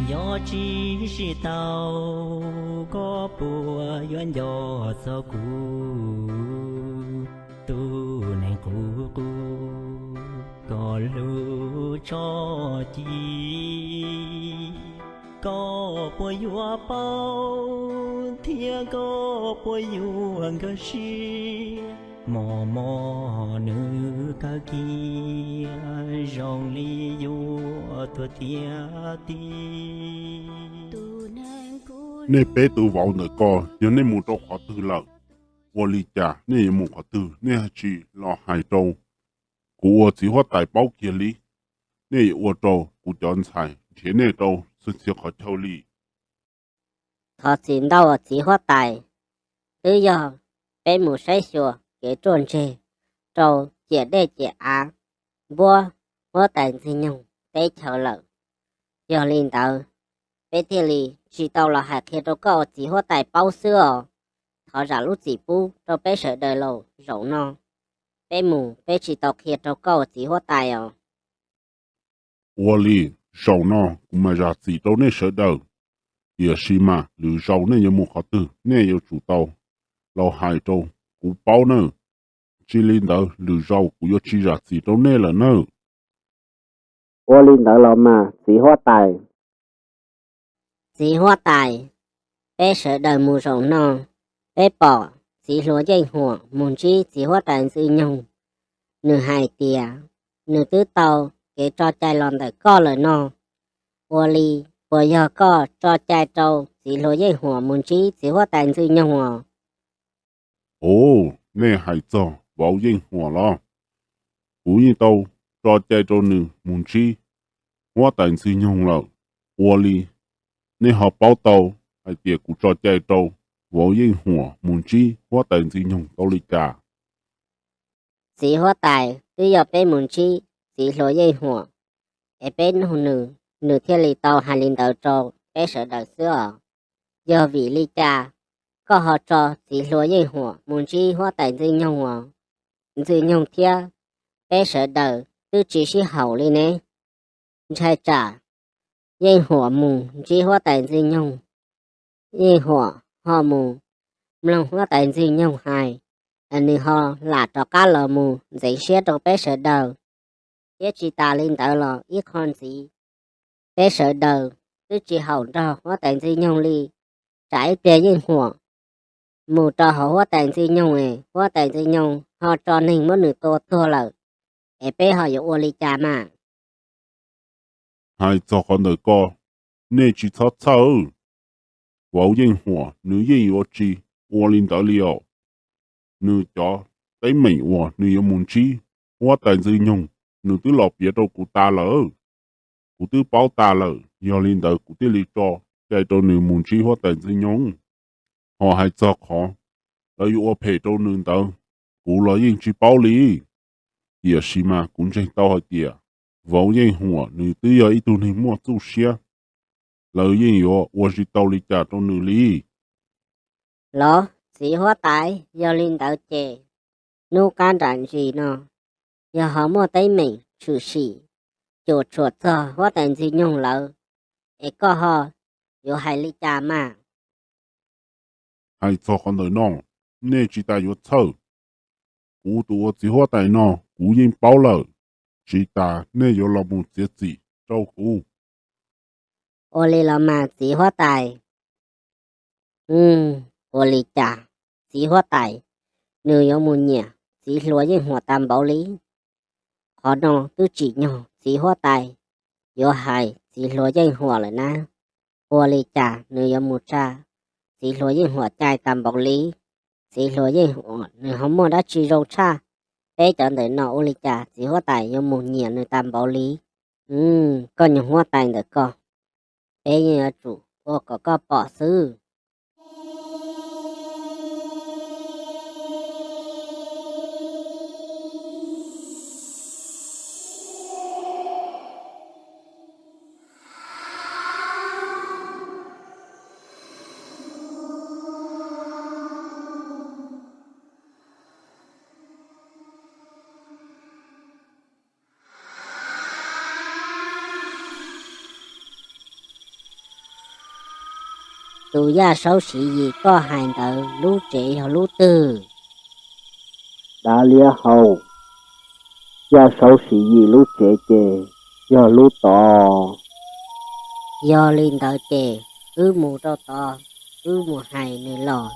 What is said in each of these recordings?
Yog tsis sib tau, koj puas yuav nco txog kuv, tus neeg qub qub koj hlub tshaj ci? Koj puas yuav paub thiab koj puas yuav nkag siab, mos mos nws kawg kiag zoo li yuav tuag tiag tiag. Nej peb tus vauv ntawm koj, yog nej mus rau qhov twg lawm? Ua li cas nej yuav mus qhov twg? Nej tsis los hais rau kuv ua txiv huab tais paub kiag li? Nej yuav ua rau kuv cov ntxhais nrhiav nej rau txhua txhia qhov chaw li. Thov txim ntau txiv huab tais, twb yog peb mus saib xyuas kev ruaj ntseg rau ciam dej ciam av npuab huab tais Ntxwg Nyoog teb chaws lawm. Yog li ntawd, peb thiaj li tsis tau los hais qhia rau koj txiv huab tais paub xwb os. Thov zam lub txim pub rau peb sawv daws los zaum no. Peb mus peb tsis tau qhia rau koj txiv huab tais os. Ua li, zaum no kuv mam zam txim rau nej sawv daws. Tiam sis mas lwm zaus nej yuav mus qhov twg nej yuav tsum tau los hais rau kuv paub nawb. Tsis li ntawd lwm zaus kuv yuav tsis zam txim rau nej lawm nawb. Ua li ntawd los mas txiv huab tais. Txiv huab tais, peb sawv daws mus zaum no, peb pom txiv hluas Yeej Huam mus ntsib txiv huab tais Ntxwg Nyoog. Nws hais tias nws twb tau kev tso cai los ntawm koj lawm no. Ua li, puas yog koj tso cai rau txiv hluas Yeej Huam mus ntsib txiv huab tais Ntxwg Nyoog os? Ov, nej hais txog vauv Yeej Huam los? Kuv yeej tau tso cai rau nws mus ntsib huab tais Ntxwg Nyoog lawm. Ua li, nej ho paub tau hais tias kuv tso cai rau vauv Yeej Huam mus ntsib huab tais Ntxwg Nyoog tau li cas? Txiv huab tais, twb yog peb mus ntsib txiv hluas Yeej Huam es peb nug nws, nws thiaj li tau hais li ntawd rau peb sawv daws xwb os. Yog vim li cas koj ho tso txiv hluas Yeej Huam mus ntsib huab tais Ntxwg Nyoog os? Ntxwg Nyoog thiab peb sawv daws twb tsis sib haum li ne. Ntshai tsam Yeej Huam mus ntsib huab tais Ntxwg Nyoog, Yeej Huam ho mus mloog huab tais Ntxwg Nyoog hais, nws ho lam rov qab los mus ntxeev siab rau peb sawv daws. Thiab tsis tas li ntawd los ib qho ntxiv, peb sawv daws twb tsis haum nrog huab tais Ntxwg Nyoog li. Tsam ib pliag Yeej Huam mus rau hauv huab tais Ntxwg Nyoog es huab tais Ntxwg Nyoog ho tso neeg muab nws tua tuag lawm, es peb ho yuav ua li cas mas? Hais txog qhov ntawd ko, nej tsis txhob txhawj. Vauv Yeej Huam nws yeej yuav tsis ua li ntawd li os. Nws cov teeb meem uas nws yuav mus ntsib huab tais Ntxwg Nyoog, nws twb los piav rau kuv tas lawm. Kuv twb paub tas lawm, yog li ntawd kuv thiaj li tso cai rau nws mus ntsib huab tais Ntxwg Nyoog. Ho hais txog qhov lawv yuav ua phem rau nws ntawd, kuv los yeej tsis paub li. Tiam sis mas kuv ntseeg tau hais tias vauv Yeej Huam nws twb yog ib tug neeg muaj txuj siab, lawv yeej yuav ua tsis tau li cas rau nws li. Los txiv huab tais, yog li ntawd ces hnub qab nram ntsis no yog ho muaj teeb meem tshwm sim cuam tshuam txog huab tais Ntxwg Nyoog lawm, es koj ho yuav hais li cas mas? Hais txog qhov ntawm no, nej tsis tas yuav txhawj. Kuv tus ua txiv huab tais no kuv yeej paub lawm, tsis tas nej yuav los mus txiav txim rau kuv. Ua li los mas txiv huab tais. Ua li cas txiv huab tais nws yuav mus nyiam txiv hluas Yeej Huam tas npaum li? Qhov no twb tsim nyog txiv huab tais yuav hais txiv hluas Yeej Huam lawm na. Ua li cas nws yuav mus tsa txiv hluas Yeej Huam cai tas npaum li? Txiv hluas Yeej Huam nws ho muaj dab tsi zoo tshaj peb cov ntawm no ua li cas txiv huab tais yuav mus nyiam nws tas npaum li? Koj nyuag huab tais ntawm koj, peb yeej yuav tsum ua kom koj pom xwb. Tus Yaj Saub Siv Yim koj hais ntawd lub tsev yog lub twg? Dav liab hau, Yaj Saub Siv Yim lub tsev ces yog lub tod. Yog li ntawd ces wb mus rau tod, wb mus hais nws los,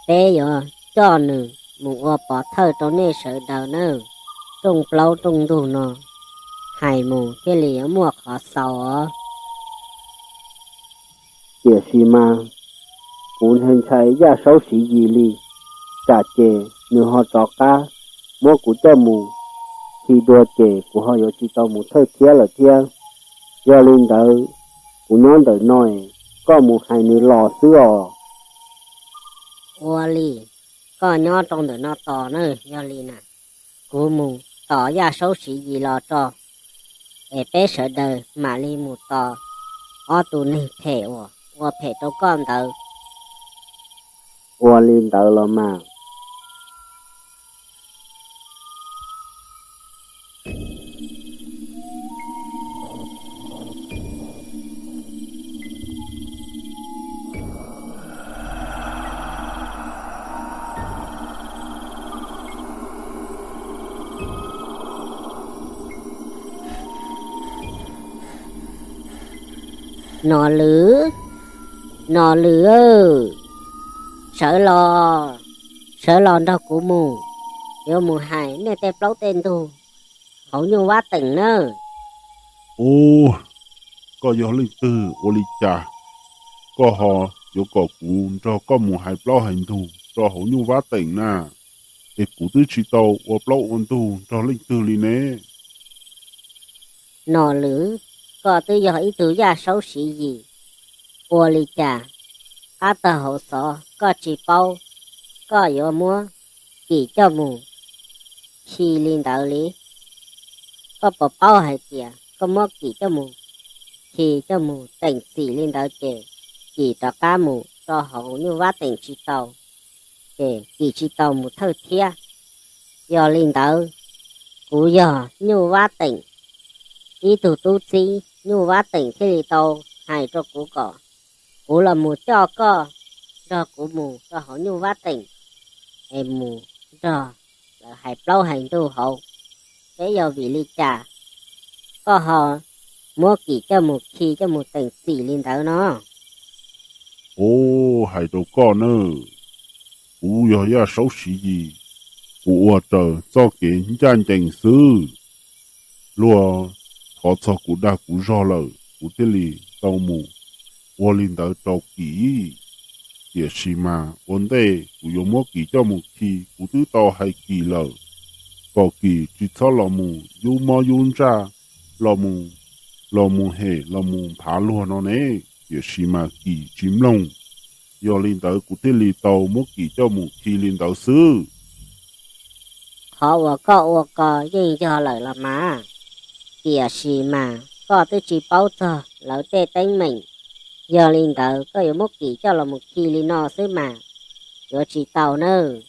peb yuav coj nws mus ua pov thawj rau nej sawv daws nawb. Rooj plaub rooj ntug no hais mus thiaj li yuav muaj qhov xaus os. Tiam sis mas kuv ntshai ntshai Yaj Saub Siv Yim li, tsam ces nws ho rov qab muab kuv coj mus khi dua ces kuv ho yuav tsis tau mus thawj thiab lawm thiab. Yog li ntawd, kuv nyob ntawm no, koj mus hais nws los xwb os. Ua li, koj nyob rau ntawm no tos na. Yog li na, kuv mus tos Yaj Saub Siv Yim los tso, es peb sawv daws mam li mus tos ob tug neeg phem uas ua phem rau koj ntawd. Ua li ntawd los mas. Nom Lwm, Nom Lwm, sawv los, sawv los nrog kuv mus, yuav mus hais nej tej plaub tej ntug hauv Nyuj Vab Teem nawb. Ub, koj yog leej twg ua li cas koj ho yuav kom kuv nrog koj mus hais plaub hais ntug rau hauv Nyuj Vab Teem na? Es kuv twb tsis tau ua plaub ua ntug nrog leej twg li ne. Nom Lwm, koj twb yog ib tug Yaj Saub Siv Yim, ua li cas qab tag hauv xov koj tsis paub, koj yuav muab Kim coj mus khi li ntawd li? Koj puas paub hais tias koj muab Kim coj mus khi coj mus teem txim li ntawd ces Kim rov qab mus rau hauv Nyuj Vab Teem tsis tau, ces Kim tsis tau mus thawj thiab. Yog li ntawd, kuv yog Nyuj Vab Teem ib tug tub txib, Nyuj Vab Teem thiaj li tau hais rau kuv kom kuv los mus coj koj nrog kuv mus rau hauv Nyuj Vab Teem, es mus nrog lawv hais plaub hais ntug hauv, seb yog vim li cas koj ho muab Kim coj mus khi coj mus teem txim li ntawd no. Ub, hais rau koj nawb, kuv yog Yaj Saub Siv Yim, kuv ua raws txoj kev ncaj ncees xwb. Luag thov txog kuv dag kuv zog lawm kuv thiaj li tau mus ua li ntawd rau Kim. Tiam sis mas ua ntej kuv yuav muab Kim coj mus khi kuv twb tau hais Kim lawm, kom Kim tsis txhob los mus yub mob yub ntsaj, los mus, los mus hem los mus nphav luag no ne. Tiam sis mas Kim tsis mloog, yog li ntawd kuv thiaj li tau muab Kim coj mus khi li ntawd xwb. Qhov uas koj ua ko yeej yog lawm los mas, tiam sis mas koj twb tsis paub txog lawv tej teeb meem. Yog li ntawd koj yuav muab Kim coj los mus khi li no xwb mas yuav tsis tau nawb.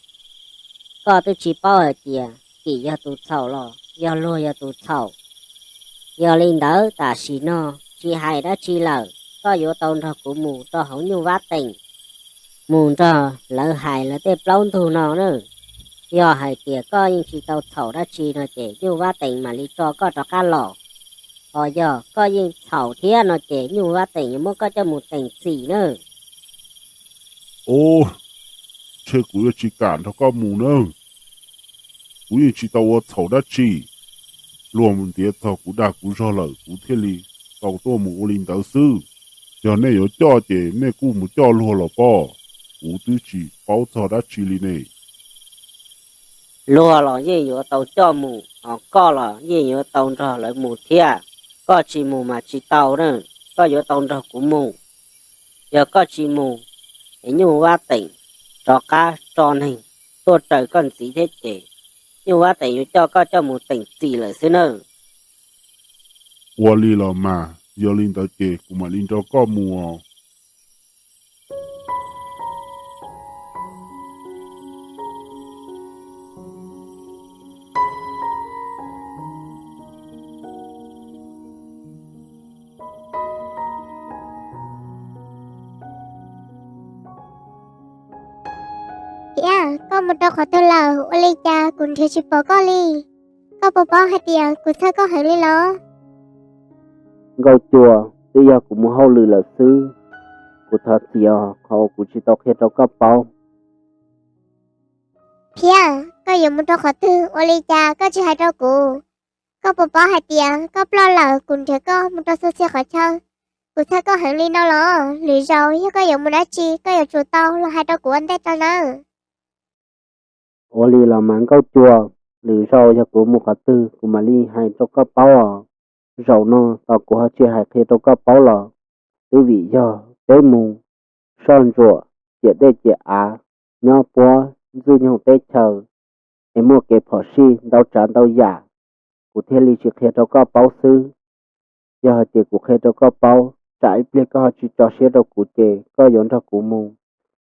Koj twb tsis paub hais tias Kim yog tus txhaum los yog luag yog tus txhaum. Yog li ntawd tam sim no tsis hais dab tsi lawm, koj yuav tau nrog kuv mus rau hauv Nyuj Vab Teem, mus nrog lawv hais lawv tej plaub ntug no na. Yog hais tias koj yeej tsis tau txhaum dab tsi no ces Nyuj Vab Teem mam li tso koj rov qab los. Ho yog koj yeej txhaum thiab no ces Nyuj Vab Teem yuav muab koj coj mus teem txim na. Ub, ntshe kuv yuav tsis kam nrog koj mus na. Kuv yeej tsis tau ua txhaum dab tsi. Luag mus ntiav txog kuv dag kuv zog lawm kuv thiaj li tau tuaj mus ua li ntawd xwb. Yog nej yuav coj ces nej kuj mus coj luag los pob, kuv twb tsis paub txog dab tsi li ne. Luag los yeej yuav tau coj mus, ho koj los yeej yuav tau nrog lawv mus thiab. Koj tsis mus mas tsis tau na, koj yuav tau nrog kuv mus. Yog koj tsis mus, es Nyuj Vab Teem rov qab tso neeg tuaj raws koj ntxiv thiab ces Nyuj Vab Teem yuav coj koj coj mus teem txim lawm xwb nawb. Ua li los mas, yog li ntawd ces kuv mam li nrog koj mus. Thiab koj mus rau qhov twg lawm, ua li cas kuv nrhiav tsis pom koj li? Koj puas paub hais tias kuv txhawj koj heev li los? Nkauj Cua, twb yog kuv mus hauj lwm lawm xwb, kuv thov txim os qhov uas kuv tsis tau qhia rau koj paub. Thiab koj yuav mus rau qhov twg, ua li cas koj tsis hais rau kuv? Koj puas paub hais tias koj ploj lawm kuv nrhiav koj mus rau txhua txhia qhov chaw, kuv txhawj koj heev li no los? Lwm zaus yog koj yuav mus dab tsi koj yuav tsum tau los hais rau kuv ua ntej tso nawb. Ua li los mas Nkauj Cua, lwm zaus yog kuv mus qhov twg kuv mam li hais rau koj paub os. Zaum no tos kuv ho tsis hais qhia rau koj paub los twb vim yog peb mus soj ntsuam ciam dej ciam av, nyob puab ntxwg nyoog teb chaws es muaj kev phom sij ntau tsav ntau yam, kuv thiaj li tsis qhia rau koj paub xwb. Yog hais tias kuv qhia rau koj paub, tsam ib pliag koj ho tsis tso siab rau kuv ces koj yuav nrog kuv mus,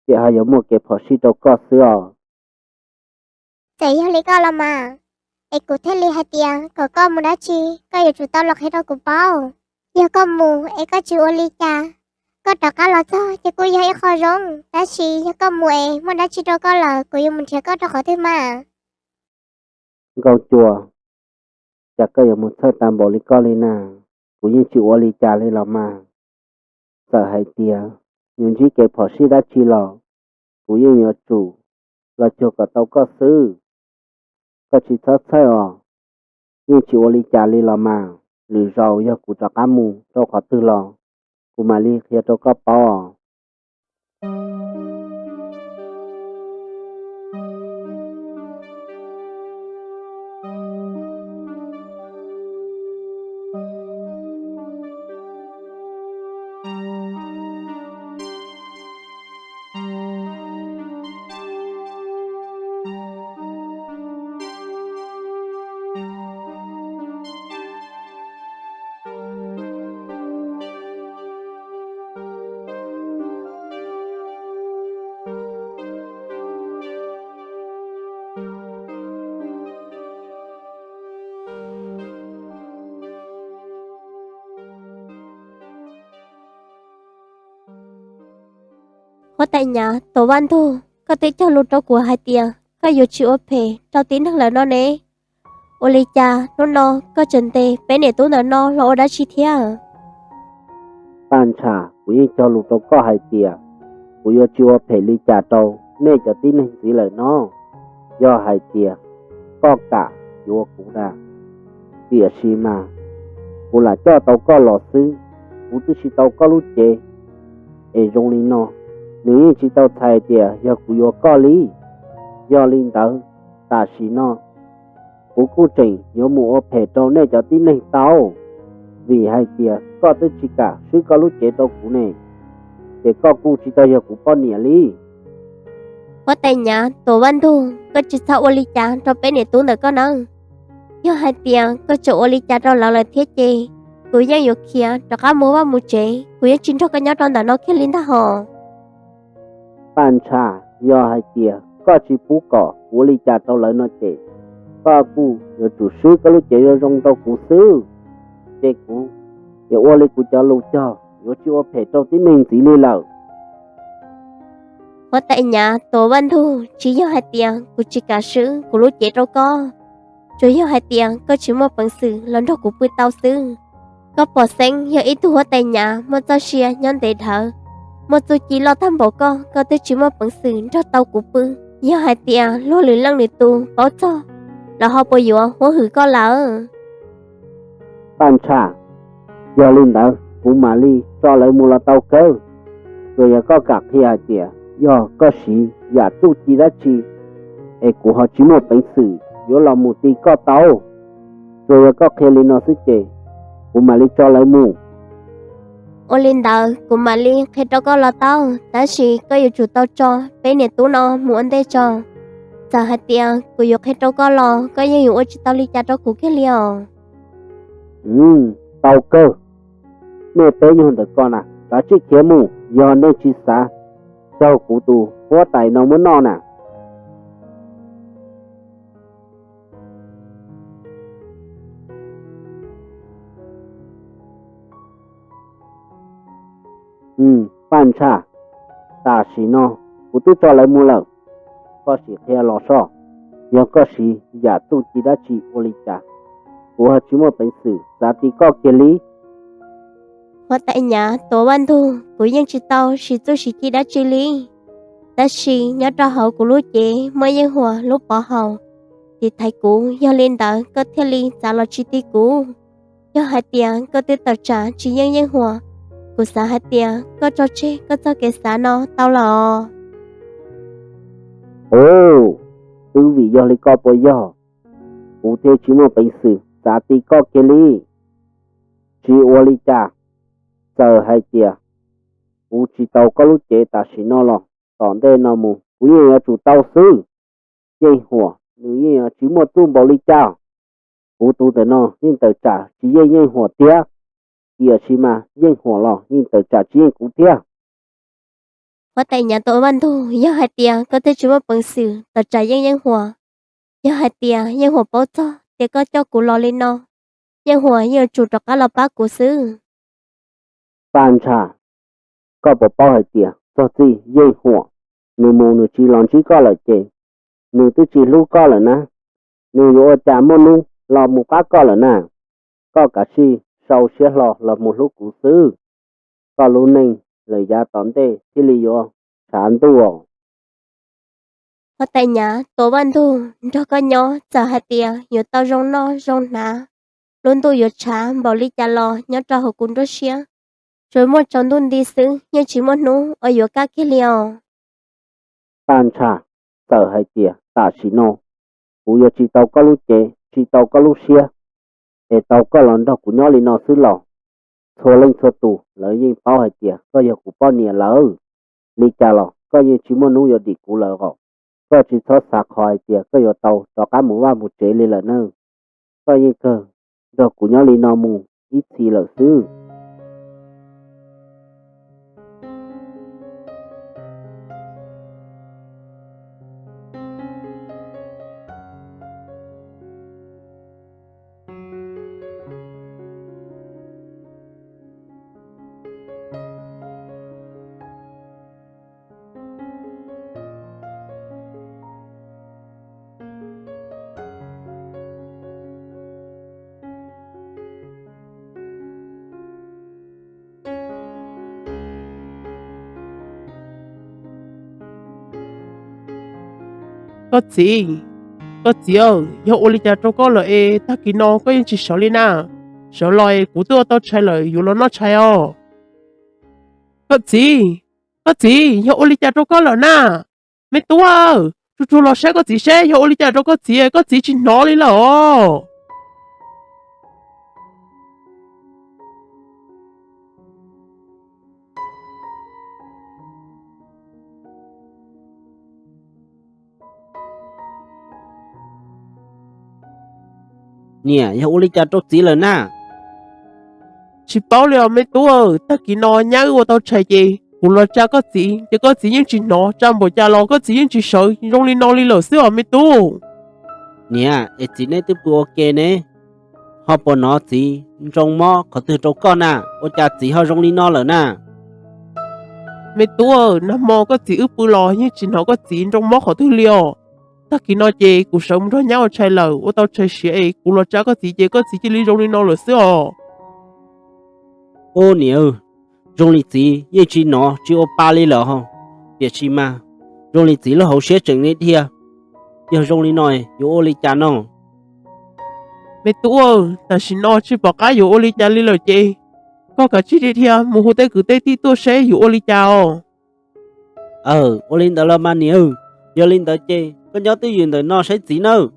ces ho yuav muaj kev phom sij rau koj xwb os. Txawm yog li koj los mas, es kuv thiaj li hais tias kom koj mus dab tsi koj yuav tsum tau los qhia rau kuv paub. Yog koj mus es koj tsis ua li cas, koj rov qab los txog ces kuj yog ib qho zoo, tab sis yog koj mus es muaj dab tsi rau koj lawm kuv yuav mus nrhiav koj rau qhov twg mas? Nkauj Cua, cas koj yuav mus txhawj tag npaum li koj li na? Kuv yeej tsis ua li cas li los mas. Txawm hais tias yuav ntsib kev phom sij dab tsi los kuv yeej yuav tsum los cuag kom tau koj xwb. Koj tsis txhob txhawj os, yeej tsis ua li cas li los mas. Lwm zaus yog kuv rov qab mus rau qhov twg los kuv mam li qhia rau koj paub os. Huab tais Nyav Tuam Vaj Ntug, koj twb cog lus rau kuv hais tias koj yuav tsis ua phem rau tib neeg lawm no ne. Ua li cas hnub no koj tseem ntes peb niam tub ntawm no los ua dab tsi thiab? Paj Ntsha, kuv yeej cog lus rau koj hais tias kuv yuav tsis ua phem li cas rau nej cov tib neeg ntxiv lawm no. Yog hais tias koj kam yuav kuv na, tiam sis mas kuv lam coj tau koj los xwb, kuv twb tsis tau koj lub cev. Es zoo li no, nws yeej tsis tau txhais tias yog kuv yuav koj li. Yog li ntawd, tam sim no kuv kuj tseem yuav mus ua phem rau nej cov tib neeg tau, vim hais tias koj twb tsis kam swb koj lub cev rau kuv ne, ces koj kuj tsis tau yog kuv poj niam li. Huab tais Nyav Tuam Vaj Ntug, koj tsis txhob ua li cas rau peb niam tub ntawm koj nawb. Yog hais tias koj tseem ua li cas rau lawv lawm thiab ces kuv yeej yuav khiav rov qab mus vaj mus tsev, kuv yeej tsis nrog koj nyob rau ntawm no kiag li ntag hos. Paj Ntsha, yog hais tias koj tsis pub kom kuv ua li cas rau lawv no ces koj kuj yuav tsum swb koj lub cev zoo zoo rau kuv xwb, ces kuv yuav ua li kuv cov lus cog, yuav tsis ua phem rau tib neeg ntxiv li lawm. Huab tais Nyav Tuam Vaj Ntug, tsis yog hais tias kuv tsis kam swb kuv lub cev rau koj, tsuas yog hais tias koj tsis muaj peev xwm los nrog kuv pw tau xwb. Koj pom xeeb yog ib tug huab tais Nyav muaj txoj sia nyob ntev dhawv, muaj txuj ci loj tag npaum koj, koj twb tsis muaj peev xwm nrog tau kuv pw. Yog hais tias luag lwm leej lwm tus paub txog, lawv ho puas yuav huab hwm koj lawm? Paj Ntsha, yog li ntawd kuv mam li tso lawv mus los tau kawg. Tsuas yog koj kam qhia hais tias yog koj siv yam txuj ci dab tsi es kuv ho tsis muaj peev xwm yuav los mus ti koj tau. Tsuas yog koj qhia li no xwb ces kuv mam li tso lawv mus. Ua li ntawd kuv mam li qhia rau koj los tau, tab sis koj yuav tsum tau tso peb niam tub no mus ua ntej tso. Txawm hais tias kuv yuav qhia rau koj los koj yeej yuav ua tsis tau li cas rau kuv kiag li os. Tau kawg. Nej peb nyuag ntawm ko na, kav tsij khiav mus, yog nej tsis xav raug kuv tus huab tais no muab noj na. Paj Ntsha, tam sim no kuv twb tso lawv mus lawm. koj sim qhia los soj. Yog koj siv yam txuj ci dab tsi ua li cas, kuv ho tsis muaj peev xwm txav ti koj kiag li. Huab tais Nyav Tuam Vaj Ntug, kuv yeej tsis tau siv txuj siv ci dab tsi li. Tab sis nyob rau hauv kuv lub cev muaj Yeej Huam lub pov haum tiv thaiv kuv, yog li ntawd koj thiaj li txav los tsis ti kuv. Yog hais tias koj twb tawm tsam tsis yeej Yeej Huam, kuv xav hais tias koj tso tseg koj txoj kev xav no tau lawm os. Ov, twb vim yog li koj puas yog, kuv thiaj tsis muaj peev xwm txav ti koj kiag li. Tsis ua li cas, txawm hais tias kuv tsis tau koj lub cev tam sim no los tom ntej no mus kuv yeej yuav tsum tau xwb. Yeej Huam nws yeej yuav tsis muaj txuj npaum li cas. Kuv tus ntawm no yeej tawm tsam tsis yeej Yeej Huam thiab, tiam sis mas Yeej Huam los yeej tawm tsam tsis yeej kuv thiab. Huab tais Nyav Tuam Vaj Ntug, yog hais tias koj twb tsis muaj peev xwm tawm tsam yeej Yeej Huam, yog hais tias Yeej Huam paub txog tias koj coj kuv los li no, Yeej Huam yeej yuav tsum rov qab los pab kuv xwb. Paj Ntsha, koj puas paub hais tias txog txij Yeej Huam nws mus nws tsis los ntsib koj lawm ces nws twb tsis hlub koj lawm na. Nws yuav ua cas muaj hnub los mus pab koj lawm na. Koj kav tsij sau siab hlo los mus hlub kuv xwb, koj lub neej lawm yav tom ntej thiaj li yuav tshav ntuj. Huab tais Nyav Tuam Vaj Ntug, nrog koj nyob txawm hais tias yuav tau zoo noj zoo hnav, lub ntuj yuav tshav npaum li cas los nyob rau hauv kuv nruab siab, tsuas muaj tsaus ntuj nti xwb yeej tsis muaj hnub uas yuav kaj kiag li os. Paj Ntsha, txawm hais tias tam sim no kuv yuav tsis tau koj lub cev tsis tau koj lub siab, es tau koj los nrog kuv nyob li no xwb los, txhua leej txhua tus lawv yeej paub hais tias koj yog kuv poj niam lawm. Li cas los koj yeej tsis muaj hnub yuav dim kuv lawm os. Koj tsis txhob xav qhov hais tias koj yuav tau rov qab mus vaj mus tsev li lawm na. Koj yeej kawg nrog kuv nyob li no mus ib txhis lawm xwb. Koj txiv, koj txiv, yog ua li cas rau koj lawm es tag kis no koj yeej tsis sawv li na? Sawv los es kuv twb ua tau tshais lawm yuav los noj tshais os. Koj txiv, koj txiv, yog ua li cas rau koj lawm na? Me tub, tsuag tsuag los saib koj txiv seb yog ua li cas rau koj txiv, koj txiv tsis hnov li lawm os. Niam, yog ua li cas rau txiv lawm na? Tsis paub li os me tub, tag kis no nyab wb ua tau tshais ces kuv los tsa koj txiv ces koj txiv yeej tsis hnov, tsa npaum cas los koj txiv yeej tsis sawv, zoo li no li lawm xwb os me tub. Niam, es txiv neb twb pw ua ke ne, ho puas hnov txiv ntsoo mob qhov twg rau koj na? Ua cas txiv ho zoo li no lawm na? Me tub, nag hmo koj txiv wb pw los yeej tsis hnov koj txiv ntsoo mob qhov twg li os. Tag kis no ces kuv sawv mus nrog nyab ua tshais lawm, ua tau tshais siav es kuv los tsa koj txiv ces koj txiv cia li zoo li no lawm xwb os. Ub niam, zoo li txiv yeej tsis hnov tsis ua pa li lawm ho. Tiam sis mas zoo li txiv lub hauv siab tseem li dhia. Yog zoo li no yuav ua li cas no? Me tub, tam sim no tsis pom qab yuav ua li cas li lawm ces koj kav tsij dhia dhia mus hu tej kwv tej tij tuaj seb yuav ua li cas os. Aw, ua li ntawd los mas niam, yog li ntawd ces koj nyob twj ywm ntawm no saib txiv nawb.